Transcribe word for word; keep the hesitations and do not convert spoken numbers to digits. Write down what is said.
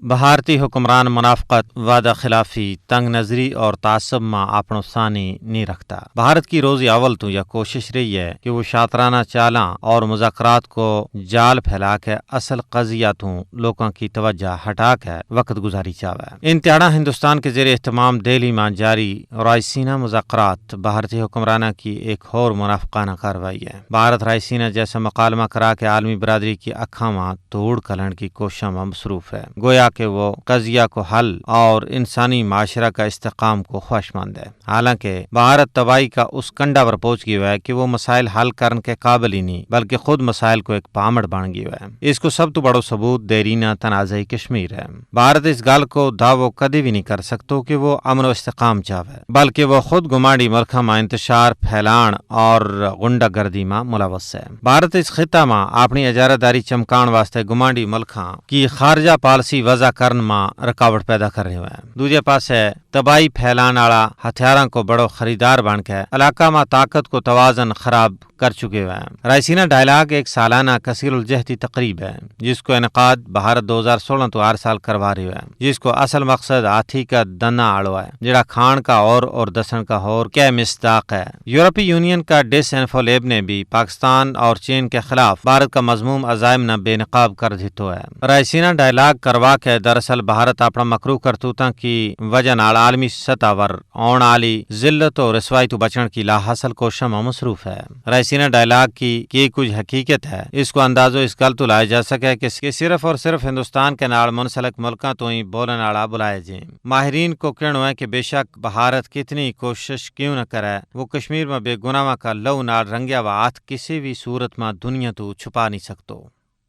بھارتی حکمران منافقت، وعدہ خلافی، تنگ نظری اور تعصب ما اپنو ثانی نہیں رکھتا۔ بھارت کی روزی اول تو یہ کوشش رہی ہے کہ وہ شاطرانہ چالاں اور مذاکرات کو جال پھیلا کے اصل قضیہ تو لوکاں کی توجہ ہٹا کے وقت گزاری چاہوے۔ ان تیاڑا ہندوستان کے زیر اہتمام دہلی ما جاری رائسینہ مذاکرات بھارتی حکمرانہ کی ایک ہور منافقانہ کاروائی ہے۔ بھارت رائسینہ جیسا مکالمہ کرا کے عالمی برادری کی اکھاں ما توڑ کلن کی کوششاں ما مصروف ہے، گویا کہ وہ قضیہ کو حل اور انسانی معاشرہ کا استحکام کو خواہش مند ہے۔ حالانکہ بھارت تباہی کا اس کنڈا پر پہنچ گیا ہے کہ وہ مسائل حل کرن کے قابل ہی نہیں، بلکہ خود مسائل کو ایک پامڑ بن گیا ہے۔ اس کو سب تو بڑو ثبوت دیرینہ تنازعی کشمیر ہے۔ بھارت اس گل کو دعوو کدی بھی نہیں کر سکتو کہ وہ امن و استحکام چاہوے، بلکہ وہ خود گمانڈی ملکاں ما انتشار پھیلان اور غنڈہ گردی ما ملوث ہے۔ بھارت اس خطہ ما اپنی اجارہ داری چمکان واسطے گمانڈی ملکاں کی خارجہ پالیسی وضع کرن ما رکاوٹ پیدا کر رہی ہوئے۔ دوجے پاسے تباہی پھیلان آڑا ہتھیاراں کو بڑو خریدار بن کے علاقہ ما طاقت کو توازن خراب کر چکے ہوئے ہیں۔ رائسینہ ڈائلاگ ایک سالانہ کثیر الجہتی تقریب ہے، جس کو انعقاد بھارت دو ہزار سولہ تو ہر سال کروا رہی ہوئے ہیں، جس کو اصل مقصد ہاتھی کا دنا آڑو ہے، جڑا کھان کا اور اور دسن کا ہور کے مصداق ہے۔ یورپی یونین کا ڈس انفو لیب نے بھی پاکستان اور چین کے خلاف بھارت کا مذموم عزائم نا بے نقاب کر دیتو ہے۔ رائسینہ ڈائلاگ کروا کے دراصل بھارت اپنا مکروہ کرتوتاں کی وجہ نال عالمی سطح پر آن آلی ذلت و رسوائی تو بچن کی لا حاصل کوششاں ما مصروف ہے۔ رائسینہ ڈائلاگ کی کی کچھ حقیقت ہے، اس کو اندازو اس گل تو لایا جا سکے کہ صرف اور صرف ہندوستان کے نال منسلک ملکاں تو ہی بولن آڑا بلائے جیں۔ ماہرین کو کہنو ہے کہ بے شک بھارت کتنی کوشش کیوں نہ کرے، وہ کشمیر ما بے گناہواں کا لہو نال رنگیا وا ہاتھ کسی بھی صورت ما دنیا تو چھپا نہیں سکتو۔